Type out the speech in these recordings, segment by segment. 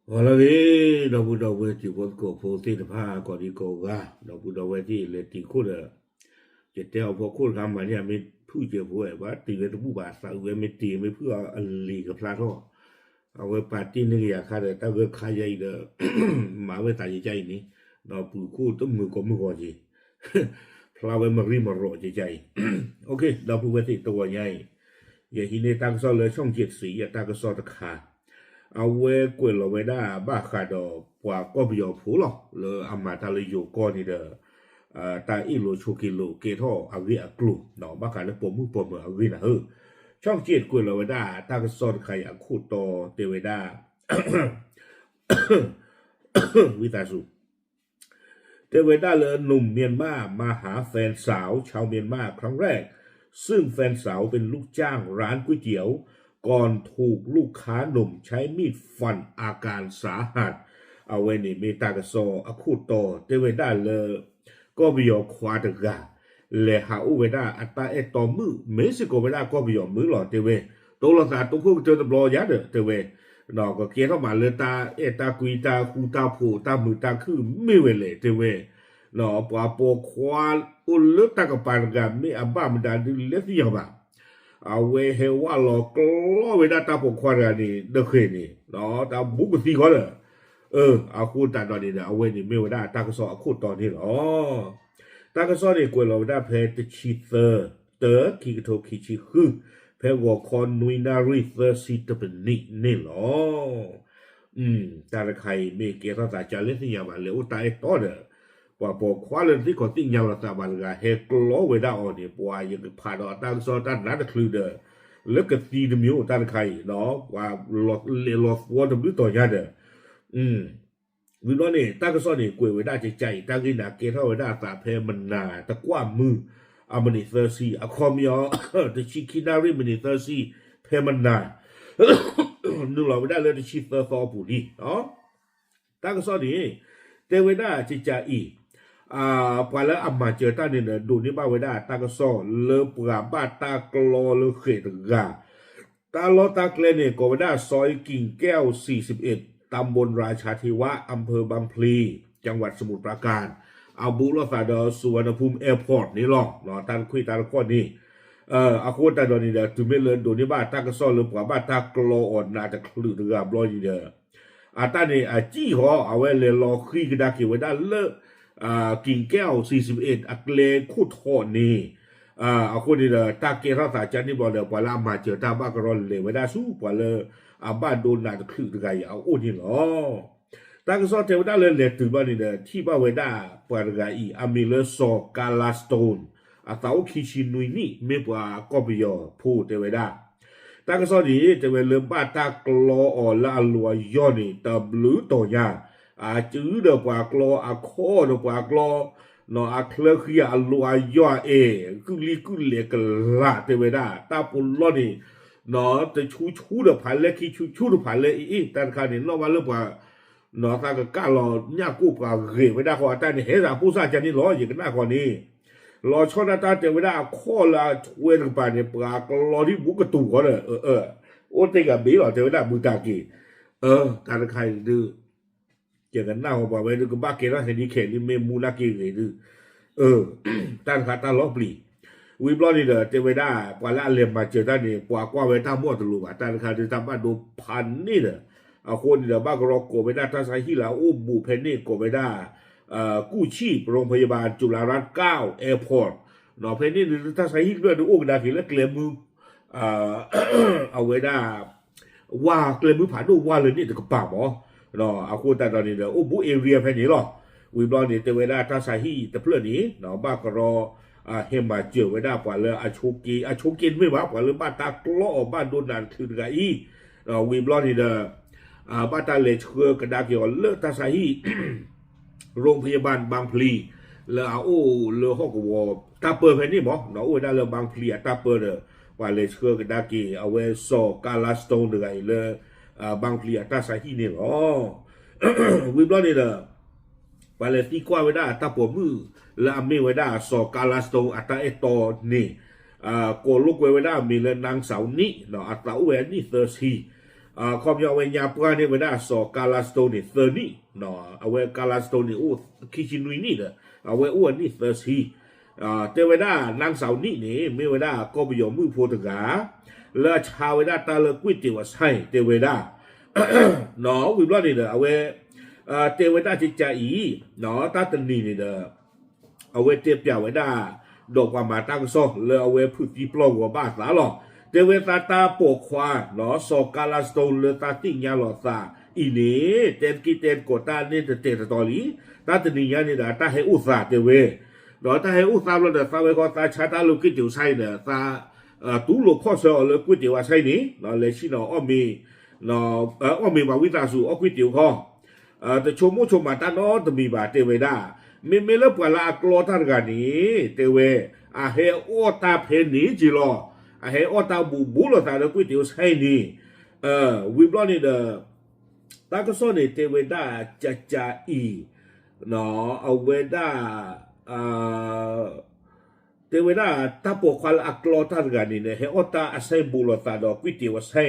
ဂီၤလၢအဂ့ၤ, ဒီပုၢ်ဒီဝဲၢ်တံၤဖိသကိးဖိသ့ၣ်တဖၣ် ကိးဒံကိးဂၤ, ဒီပုၢ်ဒီဝဲၢ်သ့ၣ်လဲၤတံၤခိၣ်ဒီး, ယတဲအီၤဖီခိၣ်တခါမၤန့ၢ် အမ့ၢ်ဖုၣ်ကဲဖိဝဲ ဘၣ်တံၤဝဲတဘူၣ်ဘၣ် သးအုးဝဲမ့ၢ်တံၤမ့ၢ်ဖုၣ်အီၤအလံၤကဖျါထီၣ်, အဝဲပာ်တ့ၢ်န့ၢ်ကယၤခါဒီး တၢ်ဂၢၢ်ခါယါအံၤဒီး မၤဝဲသးယကါအံၤန့ၣ်, ဒီးပုၢ်ခိၣ်တမုာ်ကိးမုာ်ဂီၤက့ၤ ဖျါဝဲမရံမရီၤကကါအံၤ, ဒီပုၢ်ဝဲၢ်သ့ၣ်တဂီၤညါအံၤ, ယဟံးန့ၢ်တၢ်ကစီၣ်လၢ ช่องเจ็ดสี အတၢ်ကစီၣ်တခါ, အဝဲကွဲးလီၤဝဲဒၣ်ဘၣ်ဃးဒီးပှၤကီၢ်ပယီၤဖိလီၤ လၢအမၤတၢ်လၢယိၤကီၢ်န့ၣ်ဒီး, တၢ်အ့ၣ်လိာ်ဆိးက့လိာ်ကဲထီၣ်အဂ့ၢ်အကျိၤ, ဘၣ်ဃးလၢပိာ်မုၣ်ပိာ်မၢၤအဂ့ၢ်နၤဧၢ, ช่องเจ็ดကွဲးလီၤဝဲဒၣ်တၢ်ကစီၣ်တခါအံၤအခိၣ်တီတဲဝဲဒၣ် ဝံသးစူၤ တဲဝဲဒၣ်လၢ หนุ่มเมียนมามาหาแฟนสาวชาวเมียนมาครั้งแรก ซึ่งแฟนสาวเป็นลูกจ้างร้านก๋วยเตี๋ยว ก่อนถูกลูกค้าหนุ่มใช้มีดฟันอาการสาหัส, အဝဲန့ၣ်မ့ၢ်တၢ်ကစီၣ်အခိၣ်တီတဲဝဲဒၣ်လၢ ကီၢ်ပယီၤခွါတဂၤ လဲၤဟးအိၣ်ဝဲဒၣ်အတၢ်အဲၣ်တီမုၣ် မ့ၢ်စ့ၢ်ကီးဝဲဒၣ်ကီၢ်ပယီၤမုၣ်လီၤတဲဝဲ, တိလိာ်သးတိခိၣ်ကတၢၢ်တဘျီယါဒီးတဲဝဲ, ကကဲထီၣ်မးလၢတၢ်အဲၣ်တၢ်ကွံတၢ်ဃူတၢ်ဖိးတၢ်မုာ်တၢ်ခုၣ်မ့ၢ်ဝဲလဲၣ်တဲဝဲ, ပှၤပိာ်ခွါအိၣ်လၢတၢ်ကပၤတဂၤမ့ၢ်အဘၣ်မတၤဒုးလဲၤသ့ၣ်ညါဘၣ်, အဝဲဟဲဝဲလီၤကျီဝဲဒၣ်တၢ်ပိာ်ခွါတဂၤန့ၣ် တဃဲၤန့ၣ်, တၢ်ဘူးကသံဃီဒီး အဃိသတးဒီးန့ၣ်ဒီး အဝဲန့ၣ်မ့ၢ်ဝဲဒၣ်တၢ်ကစီၣ်အခိၣ်တီန့ၣ်လီၤ. တၢ်ကစီၣ်န့ၣ်ကွဲးလီၤဝဲဒၣ်ဖဲတဆံသၢ တၢ ခံကထိခံဆံဃု, ဖဲဂီၤခီနွံနၣ်ရံၣ်သၢဆံတပနံးန့ၣ်လီၤ. တၢ်တခါအံၤမ့ၢ်ကဲထီၣ်သးကလဲၤသ့ၣ်ညါဘၣ် လဲၤအိၣ်တၢ်အဲၣ်တီဒီး ပှၤပိာ်ခွါလၢတသ့ၣ်ခီၣ်သ့ၣ်ညါလီၤသးဘၣ်တဂၤ ဟဲကျီဝဲဒၣ်အီၤန့ၣ် ပှၤယကဖးဒီးတၢ်ကစီၣ်တၢ်နါတချုးဒီး လၢကသံတမံၤအိၣ်တၢ်တခါအံၤ, ပှၤလဲၤလီၤသဝီတဘျုးတီၤညါဒီး ဝံၤဘျီန့ၣ် တၢ်ကစီၣ်န့ၣ်ကွဲးဝဲဒၣ်ကကါအံၤ တၢ်ဂ့ၢ်နၤကဲထီၣ်ဝဲဒၣ်အသးဖဲမနၤတကွၢ်မုၢ် အမံးနံးသၢဆံ အခီပညီ တဆံခံနၣ်ရံၣ်မံးနံးသၢဆံ ဖဲမနၤ နုာ်လီၤဝဲဒၣ်လၢတဆံသၢသီအပူၤလံ. တၢ်ကစီၣ်န့ၣ် တဲဝဲဒၣ်ကကါအံၤ ပှၤလၢအမၤစၢၤတၢ်န့ၣ်ဒီး ဒိးန့ၢ်ဘၣ်ဝဲဒၣ်တၢ်ကစီၣ်လၢပှၤဘၣ်တၢ်ကျီလၢဃဲၤတဂၤ တၢ်လီၢ်တၢ်ကျဲန့ၣ် ကိးဝဲဒၣ် ซอยกิ่งแก้ว สี่สิบเอ็ด ตำบลราชาเทวะ อำเภอบางพลี จังหวัดสมุทรปราการ အဘူးလိာ်သးဒီး สุวรรณภูมิ Airport န့ၣ်လီၤ. တၢ်တခွံၣ်တၢ်တခီၣ်န့ၣ် အဃိသတးဒီးန့ၣ်ဒီး တုၤမ့ၢ်လၢဒိးန့ၢ်ဘၣ်တၢ်ကစီၣ်လၢပှၤဘၣ်တၢ်ကျီအီၤနးတချုးတဂၤဘျီန့ၣ်ဒီး အတၢ်န့ၣ်အစံၣ်ဃီ အဝဲလဲၤလီၤဃံကဒါက့ၤဝဲဒၣ်လၢ กิ่งแก้ว สี่สิบเอ็ด အကျဲခိၣ်ထီၣ်န့ၣ် အဃိန့ၣ်ဒီး တၢ်ကဲထီၣ်သးကန့ၣ်ဘျီဒီး ပှၤလၢအမၤစၢၤတၢ်ဘၣ်ကရီလဲၤဝဲဒၣ်ဆူ ပှၤလၢအဘၣ်ဒိနးတချုးတဂၤအံၤအအိၣ်န့ၣ်လီၤ. တၢ်ကစီၣ်တဲဝဲဒၣ်လၢလဲၤတုၤဘျီန့ၣ်ဒီး ထံၣ်ဘၣ်ဝဲဒၣ်ပှၤတဂၤအံၤ အမံၤလၢစီၤ Carla Stone အသးအိၣ်ခံဆံနွံနံၣ် မ့ၢ်ပှၤကီၢ်ပယီၤဖိတဲဝဲဒၣ် တၢ်ကစီၣ်န့ၣ် တဲဝဲလၢဘၣ်တၢ်ကျီအီၤလၢအလီၤအယီၢ်န့ၣ် တဘျုးတီၤညါ, အစုဒီးပှၤကျီ အခီၣ်ဒီးပှၤကျီ, အချၢဃံအလီၤအယီၢ်အဲၣ် ကုၣ်လံကုၣ်လဲၤကလာ်တဲဝဲဒၣ် တၢ်ပူၤလီၢ်န့ၣ် တဆူဆူဒီးဖးလဲၢ်ခံဆူဆူဒီးဖးလဲၢ်အ့ၣ် တၢ်တခါန့ၣ် နီၣ်ဘၣ်လၢပှၤ သးကကၣ်လီၤညၣ်ကိၣ်ပှၤဂဲၤဝဲဒၣ်ဃီ အတၢ်န့ၣ်ဟဲသးပိၢ်စၢ်ကန့ၣ်လီၤ ယကနၣ်ဃီန့ၣ် လီၤဆီဒၣ်တၢ်တဲဝဲဒၣ်အခီၣ်လၢအထွဲတကပၤန့ၣ် ပှၤကျီဒ်ဘူးကတူၤဃီဒီး အိၣ်တ့ၢ်ဂၤဘ့ၣ်လီၤ တဲဝဲဒၣ်မုာ်တၢ်က့ၤ တၢ်တခါအံၤဒုး ယကနၣ်ဃီပှၤဝဲဒုးကဘၣ်ကဲထီၣ် handicap လံမ့ၢ်မူလၢက့ၤဂ့ၤဒုး တၢ်တခါတၢ်လီၤပျံၤ ဝံၤဘျီန့ၣ်ဒီး တဲဝဲဒၣ် ပှၤလၢအလဲၤမၤစၢၤတၢ်န့ၣ် ပှၤကွၢ်ဝဲတၢ်မီၢ်တလိၤဘၣ် တၢ်တခါဒုးတၢ်ဘၣ်ဒိဖးန့ၣ်ဒီး အဃိန့ၣ်ဒီး ဘၣ်ကရီကိးဝဲဒၣ်တၢ်ဆါဟံၣ်လၢအအိၣ်ဘူးဖဲန့ၣ် ကိးဝဲဒၣ် ကုၢ်ဆံၣ် โรงพยาบาลจุฬารัตน์เก้า Airport ဖဲန့ၣ်ဒုးတၢ်ဆါဟံၣ်တဖျၢၣ်ဒုးအိၣ်ကဒါက့ၤလၢကျဲမုၢ် အဝဲဒၣ် ဝါကျဲမုၢ်ဖးဒိၣ်ဝါလၢန့ၣ်တကပၤမး အဃိသတးဒီးန့ၣ်ဒီး အိၣ်ဘူး area ဖဲန့ၣ်လီၤ. ဝံၤဘျီန့ၣ် တဲဝဲဒၣ်တၢ်ဆါဟံၣ်တဖျၢၣ်န့ၣ် ဘၣ်ကရီ ဟဲမၤစၢၤဝဲဒၣ်ပှၤလၢအဆိးက့ အဆိးက့တမ့ၢ်ဘၣ် ပှၤလၢဘၣ်တၢ်ကျီအီၤဘၣ်ဒိနးတချုးတဂၤအံၤ ဝံၤဘျီန့ၣ်ဒီး ဘၣ်တၢ်လဲၤဆှၢကဒါက့ၤအီၤလၢတၢ်ဆါဟံၣ် โรงพยาบาลบางพลี လၢအအိၣ်လၢဟီၣ်ကဝီၤတၢ်ပၢဖဲန့ၣ်မး အိၣ်ဝဲဒၣ်လၢ บางพลี အတၢ်ပၢဒီး ပှၤလဲၤဆှၢကဒါက့ၤ အဝဲစီၤ Carla Stone တဂၤအံၤလၢ บางพลี အတၢ်ဆါဟံၣ်န့ၣ်လီၤ. ဝံၤဘျီန့ၣ်ဒီး ပှၤလဲၤသံကွၢ်ဝဲဒၣ်တၢ်ပိာ်မုၣ်လၢအမ့ၢ်ဝဲဒၣ်စီၤ Carla Stone အတၢ်အဲၣ်တီန့ၣ် ကိးလိာ်ကွဲဝဲဒၣ်အမံၤလၢ นางสาวนิ အသးအိၣ်ဝဲအနံၣ်သၢဆံ ခီပညီအဝဲညါပှၢ်န့ၢ်ဝဲဒၣ်စီၤကါလါစတိန့ၣ်သၢနံၣ်, အဝဲကါလါစတိန့ၣ်အိၣ်ခံဆံနွံနံၣ်ဒီး အဝဲအိၣ်အနံၣ်သၢဆံ, တဲဝဲဒၣ် နန်းဆောင်နံၣ်န့ၣ် မ့ၢ်ဝဲဒၣ်ကီၢ်ပယီၤမုၣ်ဖိတဂၤ လၢအဆါဝဲဒၣ်တၢ်လၢကွံာ်တ့ၤဝဲဆဲ တဲဝဲဒၣ် ဝံၤဘျီန့ၣ်ဒီး အဝဲ တဲဝဲဒၣ်ကကးအံၤ တၢ်တနံၤန့ၣ်ဒီး အဝဲတဲပျးဝဲဒၣ် ဒီးပှၤမၤတၢ်ကစီၣ်လၢအဝဲဖုးသံပျီၢ်ဂီၤဘၣ်အသးလီၤ. တဲဝဲသးတၢ်ပိာ်ခွါ စီၤကါလါစတိလၢသးသ့ၣ်ညါလီၤသးအံၤန့ၣ် တဲတက့ၢ်တဲတကိးတၢ်န့ၣ်တတဲာ်တတီၤလံ. တၢ်တနံၤညါန့ၣ်ဒီး တၢ်ဟဲအိၣ်သးတဲဝဲ ဒီးတၢ်ဟဲအိၣ်သးဘျီဒီး သးဝဲခီသးဆါတၢ်လၢကွံာ်တ့ၤဝဲဆဲအံၤဒီး သး တူၢ်လိာ်ခီၣ်ဆၢအီၤလၢကွံာ်တ့ၤဝဲဆဲအံၤန့ၣ် လဲၤဆံၣ်နီၤအီၣ်မ့ၤ အီၣ်မ့ၤမၤဝံသးစူၤအီၣ်ကွံာ်တ့ၤဝဲခီ တဆိကမိၣ်ဆိကမးတၢ်နီတမံၤဘၣ် တဲဝဲဒၣ်. မ့မ့ၢ်လၢပှၤလၢအကျီတၢ်တဂၤန့ၣ် တဲဝဲ အဟဲအီၣ်တၢ်ဖဲန့ၣ်က့ၤလီၤ. အဟဲအီၣ်တၢ်ဘူးဘူးလိာ်သးဒီးကွံာ်တ့ၤဝဲဆဲအံၤန့ၣ် ဝံၤဘျီန့ၣ်ဒီး တၢ်ကစီၣ်န့ၣ်တဲဝဲဒၣ် ကကးအံၤ အဝဲဒၣ် တဲဝဲဒၣ် တၢ်ပိာ်ခွါလၢအကျီတၢ်တဂၤန့ၣ်န့ၣ် ဟဲအီၣ်တၢ်အဆဲဘူးလိာ်သးဒီးကွံာ်တ့ၤဝဲဆဲ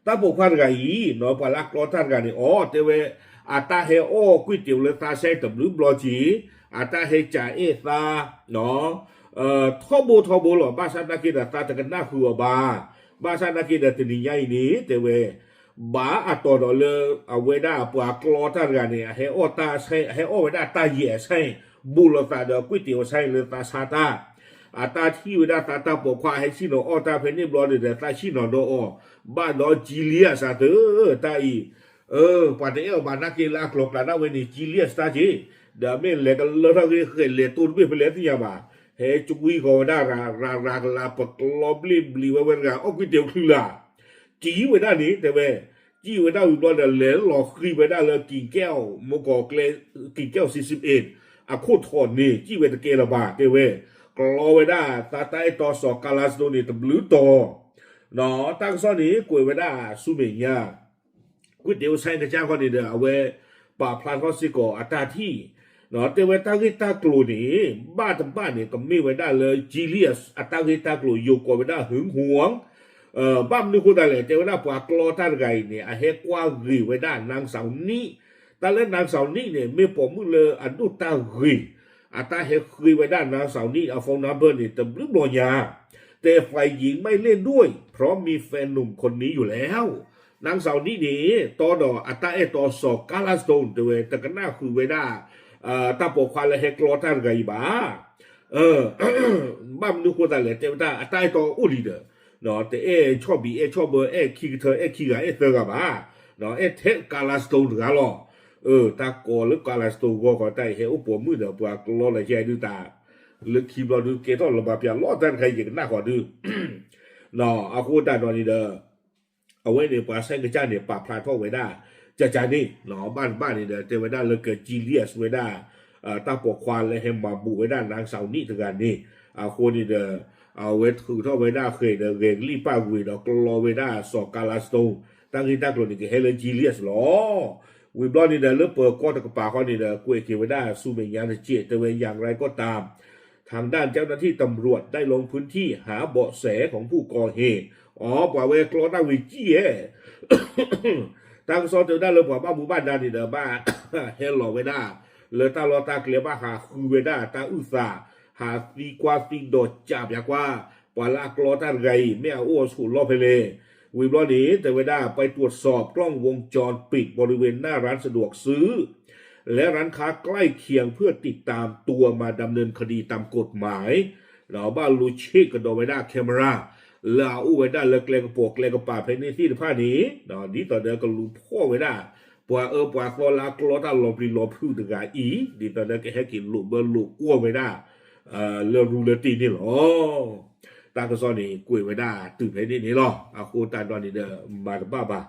တၢ်ပိာ်ခွါတဂၤအံၤ ပှၤလၢအကျီတၢ်တဂၤန့ၣ် အီ တဲဝဲ အတၢ်ဟဲအီၣ်ကွံာ်တ့ၤလၢသးဆဲတဘျုးဘျီက့ၤ အတၢ်ဟဲကးအဲၣ်သး ထီဘိထီဘိလီၤ. ဘၣ်ဆၣ်သနာ်က့ဒီး သးတကနၣ်ဃုာ်အီၤဘၣ်. ဘၣ်ဆၣ်သနာ်က့ဒီး တနံၤညါအံၤန့ၣ် တဲဝဲ ဘၣ်အတီၤဒီးလၢ အဝဲဒၣ်ပှၤကျီတၢ်တဂၤန့ၣ် အဟဲအီၣ်တၢ်ဆဲ အဟဲအီၣ်ဝဲဒၣ်တၢ်ယဲၢ်အဆဲ ဘူးလိာ်သးဒီးကွံာ်တ့ၤဝဲဆဲလၢသးဆါတၢ် အတၢ်ထံၣ်ဝဲဒၣ်သးတၢ်ပိာ်ခွါဟဲဆံၣ်နီၤအီၣ်တၢ်ဖဲန့ၣ်ဘျီန့ၣ်ဒီး သးဆံၣ်နီၤဒီးအီၤ ဘၣ်ဒီး Geliath အသၢ တၢ်အံၤ ပှၤတအဲၣ်အီၤဘၣ်နာ်က့လၢအကျိၤကျဲဒၣ်ဝဲန့ၣ် Geliath တၢ်က့ၤ ဒီးမ့ၢ်လဲၤကလၢထီၣ်ဂ့ၤဃဲၤလဲၤတိၢ်တဘ့ၣ်ဖဲလဲၣ်သ့ၣ်ညါဘၣ် ဟဲကွံဃီၤဝဲဒၣ်ရၤရၤကလၤ ပကျီဘျ့ဘျံၤဝဲဝဲတဂၤ အီၣ်ကွံာ်တ့ၤဝဲချုးလၢ် ကံဝဲဒၣ်န့ၣ် တဲဝဲ ကံဝဲဒၣ်ဝံၤဘျီဒီး လဲၤလီၤဃံၤဝဲဒၣ်လၢကံကဲၣ်အီၤ မ့ၢ်ကီးကျဲ ကံကဲၣ်အီၤ စံးစံးအ့ၣ် အခိၣ်ထီၣ်န့ၣ် ကံဝဲတကဲလၢၤဘၣ် တဲဝဲ ကျီဝဲဒၣ် သးတၢ်အဲၣ်တီစီၤကါလါစတိန့ၣ် တဘျုးတီၤ တၢ်ကစီၣ်န့ၣ် ကွဲးဝဲဒၣ်ဆူမဲာ်ညါ ကွံာ်တ့ၤဝဲဆဲကစၢ်ဃီန့ၣ်ဒီး အဝဲ ပာ်ဖျါထီၣ်စ့ၢ်ကီးအတၢ်ထံၣ် တဲဝဲတၢ်ဂ့ၢ်တၢ်ကျိၤန့ၣ် ဘၣ်တဘၣ်န့ၣ် ကမ့ၢ်ဝဲဒၣ်လၢ Geliath အတၢ်ဂ့ၢ်တၢ်ကျိၤ ယိၤကိးဝဲဒၣ် ဟိုင်ဟူဝ် ဘၣ်မနုၤအဃိသတးလဲၣ် တဲဝဲဒၣ်ပှၤကျီတၢ်တဂၤအံၤန့ၣ် အဟဲကွၢ်ဂ့ၤဝဲဒၣ် နန်းဆောင်နံၣ် တၢ်လၢ နန်းဆောင်နံၣ်န့ၣ် မ့ၢ်ပိာ်မုၣ်လၢအဒိၣ်တၢ်ဂ့ၤ အတၢ်ဟဲဃ့ဝဲဒၣ် နန်းဆောင်နံၣ် အ phone number န့ၣ် တဘျုးဘျီညါ แต่ฝ่ายหญิงไม่เล่นด้วย เพราะมีแฟนหนุ่มคนนี้อยู่แล้ว นางสาวนิ န့ၣ် တီဒီးအတၢ်အဲၣ်တီစီၤ Carla Stone တဲဝဲ တကနၣ်ဃုာ်ဝဲဒၣ် တၢ်ပိာ်ခွါလၢဟဲကျီတၢ်တဂၤအံၤဘၣ် ဘၣ်မနုၤဃိသတးလဲၣ် တဲဝဲဒၣ် အတၢ်အဲၣ်တီအိၣ်လံဒီး တအဲၣ်ဆီၣ်ဘံၣ်အဲၣ်ဆီၣ်ဘၢ အဲၣ်ခံကထၢ အဲၣ်ခံဂၤအဲၣ်သၢဂၤဘၣ် အဲၣ်ထဲ Carla Stone တဂၤလီၤ တၢ်ကိးလၢ Carla Stone ဂီၢ်ခီ တၢ်အံၤဟဲအိၣ်ပိာ်မုၣ်ဒီးပှၤကျီလၢယဲဒုးတၢ် လၢခံဘျီဒုး ကဲထီၣ်လၢၤဘၣ်ပျၢ်လီၤတၢ်တခါ ယကနၣ်ဃီၤဒုး အဃိသတးဒီးန့ၣ်ဒီး အဝဲန့ၣ် ပှၤဆဲကစၢ်န့ၣ် ပာ်ဖျါထီၣ်ဝဲဒၣ် ကကန့ၣ် ဘၣ်တဘၣ်န့ၣ်ဒီး တဲဝဲဒၣ်လၢက Geliath ဝဲဒၣ် တၢ်ပိာ်ခွါလၢဟဲမၤဘူးဝဲဒၣ် နန်းဆောင်နံၣ် တဂၤန့ၣ် အဃိန့ၣ်ဒီး အဝဲထုးထီၣ်ဝဲဒၣ်ဃဲၤဒီး ဂဲၤကလံၣ်ပၣ်ဝ့ၤဒီး ကျီဝဲဒၣ်စီၤ Carla Stone တၢ်ဂ့ၢ်တၢ်ကျိၤန့ၣ် ကဟဲလၢ Geliath လီၤ ဝံၤဘျီန့ၣ်ဒီး လၢပၢၤကီၢ်တကပၤဃီန့ၣ်ဒီး ကွဲးက့ၤဝဲဒၣ်ဆူမဲာ်ညါတက့ၢ် တဲဝဲ อย่างไรก็ตาม ทางด้านเจ้าหน้าที่ตำรวจได้ลงพื้นที่หาเบาะแสของผู้ก่อเหตุ အီ ပှၤဝဲကျီတၢ်ဝံၤကံၢ်ဧဲ တၢ်ကစီၣ်တဲဝဲဒၣ်လၢပှၤဘၣ်မူဘၣ်ဒါန့ၣ်ဒီး ဘၣ်ဟဲလီၤဝဲဒၣ် လၢတၢ်လီၢ်တၢ်ကျဲ ဘၣ်ဟးဃုဝဲဒၣ်တၢ်အုၣ်သး ဟးသံကွၢ်သံဒိးကးပၠးကွၢ် ပှၤလၢအကျီတၢ်တဂၤအံၤ မ့ၢ်အအိၣ်အဆိးလီၢ်ဖဲလဲၣ် ဝံၤဘျီန့ၣ် တဲဝဲဒၣ် ไปตรวจสอบกล้องวงจรปิดบริเวณหน้าร้านสะดวกซื้อ และร้านค้าใกล้เคียงเพื่อติดตามตัวมาดำเนินคดีตามกฎหมาย ဘၣ်လူၤဆ့ၣ်ကဒီးဝဲဒၣ် camera လၢအအိၣ်ဝဲဒၣ်လၢကျဲကပိာ်ကျဲကပၤဖဲန့ၣ်သ့ၣ်တဖၣ်န့ၣ် ဒ်သိးဒီးကလူၤဖီၣ်ဝဲဒၣ် ပှၤအၢပှၤသီလၢအကျီတၢ်လီၤပျံၤလီၤဖုးတဂၤအံၤ ဒ်သိးဒီးကဟဲက့ၤလိာ်ဘၢလိာ်ကွီၢ်ဝဲဒၣ် လၢရူလၢတ့ၢ်န့ၣ်လီၤ တၢ်ကစီၣ်န့ၣ် ကွဲးဝဲဒၣ်တုၤဖဲန့ၣ်န့ၣ်လီၤ. အဃိသတးဒီးန့ၣ်ဒီး မၤတဘၣ်ဘၣ်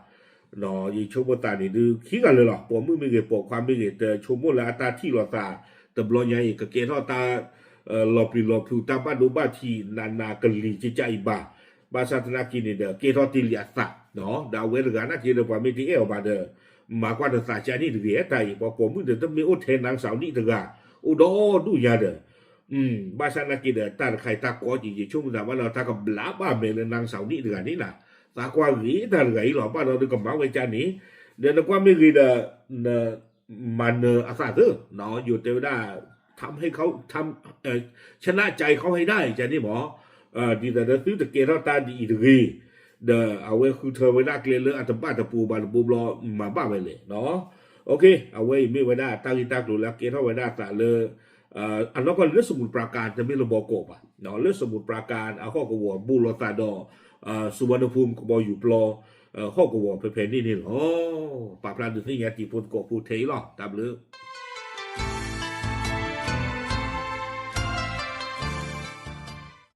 ယဆိကမိၣ်သးန့ၣ်ဒုး ခံဂၤလၢာ်လီၤ. ပိာ်မုၣ်မ့ၢ်ဂ့ၤ ပိာ်ခွါမ့ၢ်ဂ့ၤ တဆိကမိၣ်လၢအတၢ်ထံၣ်လိာ်သး တဘျီညါအံၤ ကကဲထီၣ်တၢ် လီၤပျံၤလီၤဖုး တၢ်ဘၣ်ဒိဘၣ်ထံး နးနးကလံၤကကးအံၤဘၣ်. ဘၣ်ဆၣ်သနာ်က့န့ၣ်ဒီး ကဲထီၣ်တ့ၢ်လံအသး ဒီးအဝဲတဂၤနာ်က့ဒီး ပှၤမ့ၢ်တအဲၣ်အီၤဘၣ်ဒီး မၤကွၢ်တသးကါန့ၣ်တဂ့ၤ တၢ်အံၤ ပှၤပိာ်မုၣ်ဒီး တမ့ၢ်အိၣ်ထဲ နန်းဆောင်နံၣ် တဂၤ အိၣ်ဒီဒူၣ်ညါဒီး ဘၣ်ဆၣ်သနာ်က့ဒီး တၢ်တခါအံၤ တၢ်ကီက့ၤ ယဆိကမိၣ်သးဘၣ်ဒီး တၢ်ကဘျးဘၣ်မဲာ်လၢ နန်းဆောင်နံၣ် တဂၤန့ၣ်လီၤ. သးကွၢ်ဂ့ၤတၢ်တဂၤအံၤလီၤ. ဘၣ်ဒီးနကမၤဝဲကန့ၣ်, ဒီးနကွၢ်မ့ၢ်ဂ့ၤဒီး နမၤနၢၤအသးသၢ, ယိၤတဲဝဲဒၣ် ทำให้เขาทำ ชนะใจเขาให้ได้ န့ၣ်မး, ဒ်သိးဒီးသုတကဲထီၣ်တၢ်ဒ်အံၤတဂ့ၤ, ဒီးအဝဲဃုထၢဝဲဒၣ်ကျဲလၢအတဘၣ်တပူၤဘၣ်တဘိဘျီ မၤဘၣ်ဝဲလဲၣ်. အဝဲအံၤမ့ၢ်ဝဲဒၣ်တၢ်ဂ့ၢ်တၢ်ကျိၤလၢအကဲထီၣ်ဝဲဒၣ်အသးလၢ အနီၢ်ကီၢ်လၢ สมุทรปราการ တမ့ၢ်လၢဘီကီးဘၣ်, လၢ สมุทรปราการ အဟီၣ်ကဝီၤဘူးလိာ်သးဒီး สุวรรณภูมิ ကဘီယူၤပျီ ဟီၣ်ကဝီၤဖဲဖဲန့ၣ်န့ၣ်လီၤ. ပာ်ဖျါဒုးသ့ၣ်ညါတံၤဖိသကိးဖိထဲအံၤလီၤ. တၢ်ဘျုး